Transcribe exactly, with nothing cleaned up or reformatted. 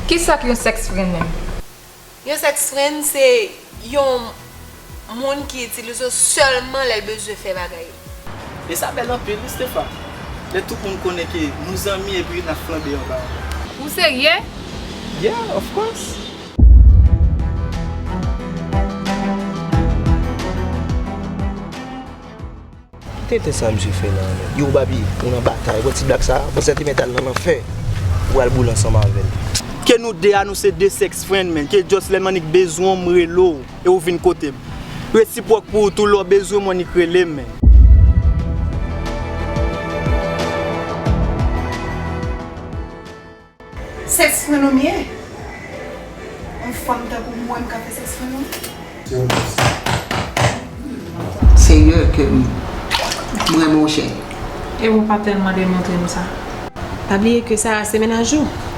Kisa k yon sex friend menm? Yon sex friend se yon moun ki itilize w sèlman lè l bezwen fè bagay. E sa bèl anpil wi Stefa. Lè tout moun konnen ke nou zanmi epi n ap flanbe anba anba. Ou serye? Yeah, of course. Tenten sa misye fè la anlè. Yo Babi, ou nan batay. Wè ti blak sa, panse te mèt al nan lanfè. Ou al boule ansanm avè l. Ke nou de a nou se de sex friend, man. Ke just lè m annik bezwen w, m rele w e ou vin kote m. Resipwòk pou ou tou, lè w bezwen mwen, annik rele m, man. Sex friend ou m ye? Yon fanm tankou mwen, m ka fè sex friend ou? Serye ke m, m renmen w, cheri. E ou pa tèlman demontre m sa. Pa bliye ke Sarah se mennaj ou.